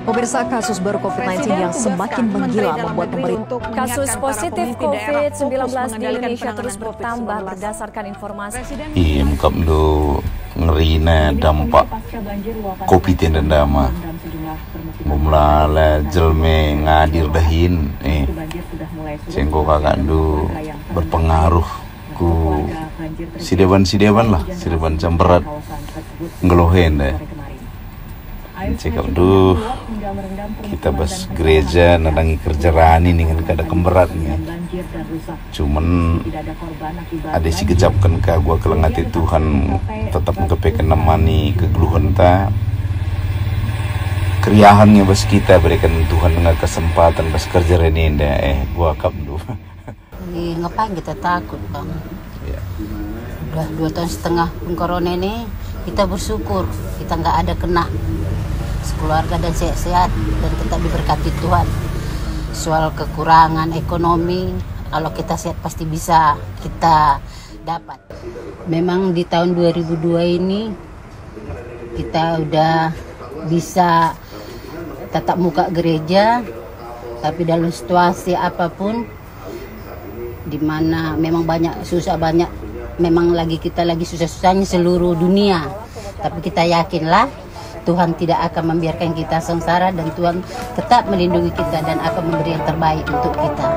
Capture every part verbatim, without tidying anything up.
Pemirsa, kasus baru covid sembilan belas yang semakin menggila membuat pemerintah. Kasus positif covid sembilan belas di Indonesia terus bertambah berdasarkan informasi. Iya, mekap ndu ngerina dampak covid enda ndama. Mumlala jelme ngadir dahin, eh, sengko kakak ndu berpengaruh ku sideban-sideban lah, sideban jam berat ngeluh enda. Cekap, duh, kita bas gereja nandangi kerja rani ningen kada kemberat nge. Cuman ada si gejapken ka gua keleng ate Tuhan, tetap ngkepeken nemani kegeluhenta. Keriahen nge bas kita bereken Tuhan nge kesempatan bas kerja rani enda, eh, gua kap, duh. Ih, ngapain kita takut, Bang? Iya. Udah dua tahun setengah pengkorona ini, kita bersyukur kita nggak ada kena. Sekeluarga dan sehat-sehat dan tetap diberkati Tuhan. Soal kekurangan ekonomi, kalau kita sehat pasti bisa kita dapat. Memang di tahun dua ribu dua ini kita udah bisa tatap muka gereja, tapi dalam situasi apapun, di mana memang banyak susah, banyak memang lagi, kita lagi susah-susahnya seluruh dunia. Tapi kita yakinlah, Tuhan tidak akan membiarkan kita sengsara dan Tuhan tetap melindungi kita dan akan memberi yang terbaik untuk kita.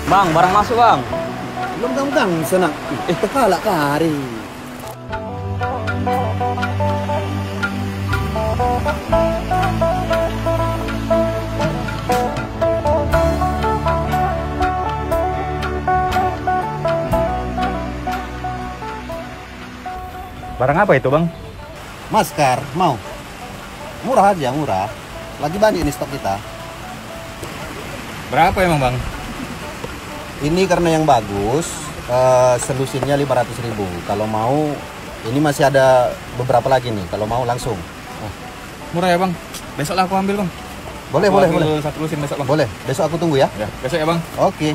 Bang, barang masuk, Bang. Belum tang-tang, Sanak. Eh, tekalak kari. Barang apa itu, Bang? Masker, mau? Murah aja, murah. Lagi banyak ini stok kita. Berapa emang, Bang? Ini karena yang bagus, eh, selusinnya lima ratus ribu. Kalau mau, ini masih ada beberapa lagi nih. Kalau mau langsung. Oh, murah ya, Bang? Besoklah aku ambil, Bang. Boleh, Aku boleh, ambil boleh. Satu lusin besok, Bang. Boleh. Besok aku tunggu ya. Ya, besok ya, Bang. Oke.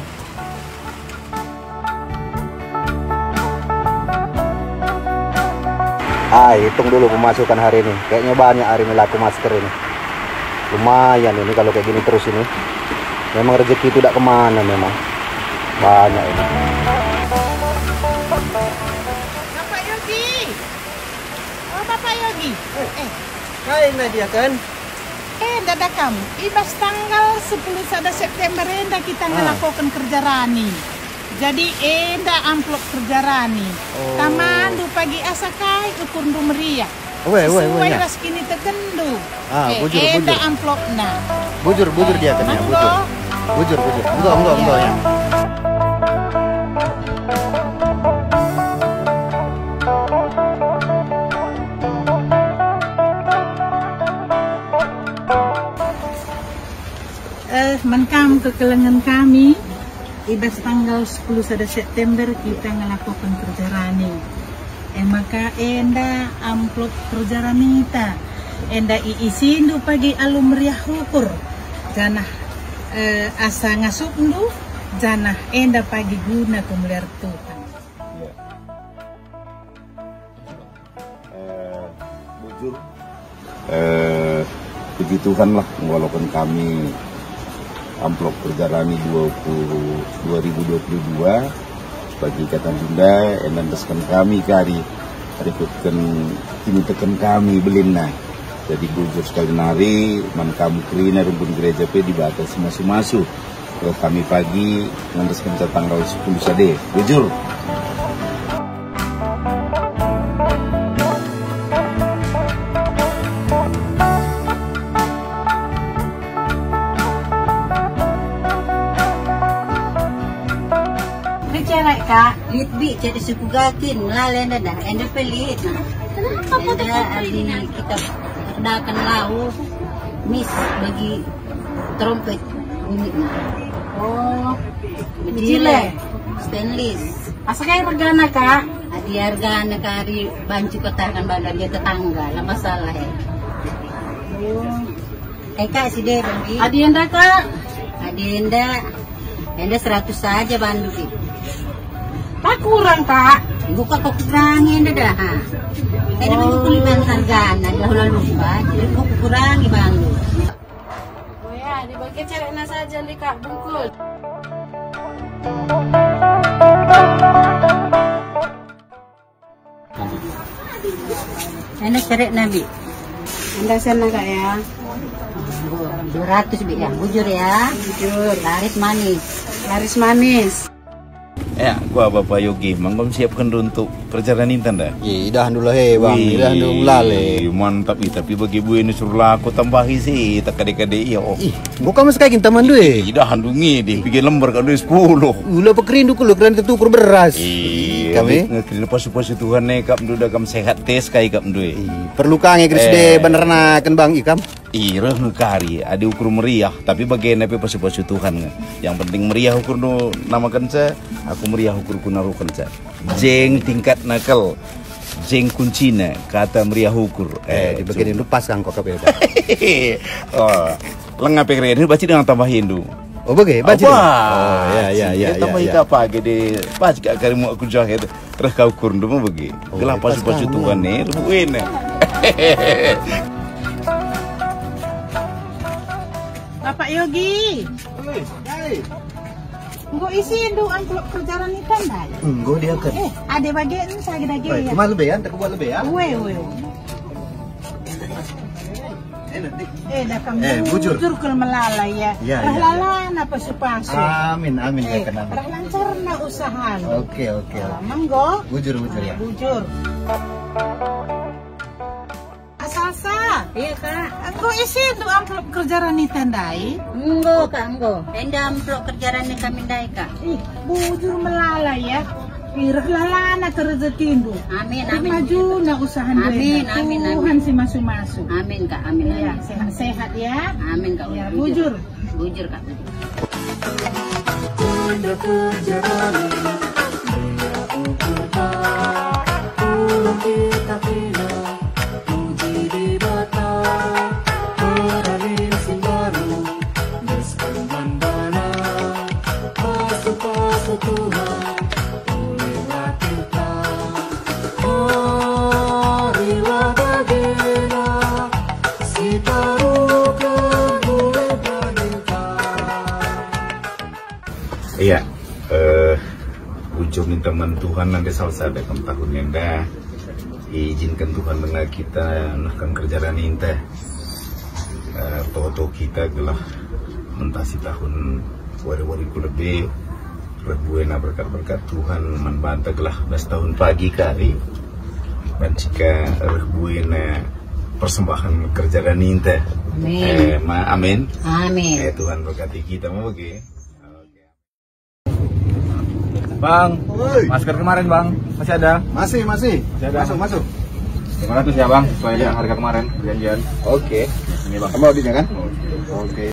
Ah, hitung dulu pemasukan hari ini. Kayaknya banyak hari ini laku masker ini. Lumayan ini kalau kayak gini terus ini. Memang rezeki itu tidak kemana memang. Banyak ini. Bapak Yogi. Oh, Bapak Yogi. Eh, kai nadiaken? Eh, ndada kam. I bas tanggal sepuluh sada September enda kita Ah. ngelakoken kerja rani. Jadi, enda amplop kerja rani. Oh. Tamandu pagi asa kai ukurndu meriah. Weh, weh, weh, Sesuai ya. ras kinitekenndu. Ah, Eh, bujur, enda bujur. amplopna. Bujur, bujur Eh, dia kan ya, manggo. bujur. Bujur, bujur. Enggak, enggak, enggak ya. Eh, man kam kekelengen kami, i bas tanggal sepuluh sada September kita ngelakoken kerja rani. E maka enda amplop kerja ranita, enda iisindu pagi alu meriah ukur, janah, eh, asa ngasupndu, janah enda pagi guna kemulian Tuhan. Ya. Eh, bujur. Eh, puji Tuhan lah, walaupun kami amplop kerja rani dua puluh, dua ribu dua puluh dua, bagi ikatan tunda, enda endesken kami kari, rikutken kiniteken kami belinna. Jadi bujur sekali nari, man kam kerina rumpun gereja pe Dibata si masu-masu. Reh kami pagi ngendeskenca tanggal sepuluh sade. Bujur. Kerja Kak, lit bi jadi suku gakin, melala enda dah, enda pe lit. Kenapa kota enda kota adi ini? Kita dakan lau, mis bagi trompet bunyi. Oh, kecil, kecil, eh? Stainless. Asa kai regana, Kak? Adi hargana kari banci katakan bala dia tetangga, la masalah, eh. Oh. Eh, Kak, si Deden, Bi. Adi enda, Kak? Adi enda, enda seratus saja bandu, Bi. Tak kurang, Kak. Buka kau kurangi enda dah, ha. Enda. Oh. Memang kulit bantar gana, dah lalu lupa, jadi kau kurangi bandu. Oh ya, dibagi cewekna saja nih, Kak, bungkus. Enda cerek nabi. Enda sana, Kak, ya. Dua ratus, Bi, ya. Bujur, ya. Bujur. Laris manis. Laris manis. Ya, kuah Bapak Yogi, mangkom siapkan untuk kerja raninta nda? Ye, idahndu lah, he, Bang. Wih, idahndu melale. Mantap, ih, tapi bagi buena suruh lako tambahi sih, tak kade-kade, iya, oh. Ih, enggo kam sekai kin taman due? Idahndu nge deh, bikin lembar kak due sepuluh. Ula pekerindu kulo kerana tetukur beras. Iya, kami? Ngerti pasu-pasu Tuhan ne, kap ndu da kam sehat tes kai kap ndu e. Ih, perlu kange Kristus de. Eh. Benernaken Bang ikam. Ih, reh nge kari, adi ukur meriah, tapi bagena pe pasu-pasu Tuhan nge. Yang penting meriah ukurndu namakenca, aku meriah ukurku narukenca. Jeng tingkatna kal, jeng kuncina, kata meriah ukur. Eh, eh, di bagian itu pas kangko kap ya, Bang. Oh, lengah pe keren, baci dengan tambahindu. Oh, bage, baci. Oh, ya, ya, ya, ya, tambahi ya. Apa gede, baci kak karimu aku jahit. Reh ka ukurndu me bage. Oh, gelah pasu-pasu Tuhan e, buena. Bapak Yogi. Oi, dai. Enggo isindu amplop kerja raninta ndai? Enggo diaken. Eh, ade bage ensa gede-gede. Oi, ya. Kemana lebean? Tak buat lebean? Ue, ue. Eh, dah kami. Eh, bujur. Bujur kal melala, ya. Ya, ya, ya. Reh lalana pasu-pasu. Amin, amin, ya, eh, kenapa? Reh lancarna usaha. Oke, oke, ah, oke. Menggo? Bujur, bujur, ah, ya. Bujur. Salsa. Iya, Kak. Enggo isindu amplop kerja raninta ndai? Enggo, Kak, enggo. Enda amplop kerja raninta kami ndai, Kak. Ih, bujur melala, ya. Reh lalana kal rejekindu. Amin, amin. Majuna usaha. Amin, amin, amin. Tuhan si masu-masu. Amin, Kak, amin, iya, amin. Sehat-sehat, ya. Amin, Kak. Ya, bujur. Bujur, Kak. Bujur. Puji Dibata, hari si baru, desken man bana, pasu-pasu Tuhan, ulihlah kita. Marilah bagena, sitaruhken ulih baninta. Iya, eh, bujur ninta man Tuhan nande salsa dekam tahun enda. Iijinken Tuhan denga kita nehken kerja raninta. Eh, toto kita gelah mentasi tahun wari-wari ku lebe, reh buena berkat-berkat Tuhan man banta gelah bas tahun pagi kari. Banci ka reh buena persembahan kerja raninta. Amin. Eh, ma, amin. Amin. Eh, Tuhan berkati kita, mau bagi. Bang, oi. Masker kemarin, Bang, masih ada? Masih, masih. Masih ada. Masuk, masuk. Lima ratus ya, Bang, sesuai, ya, dengan harga kemarin, perjanjian. Oke. Ini, Bang. Kamu auditnya, kan? Oke. Oke.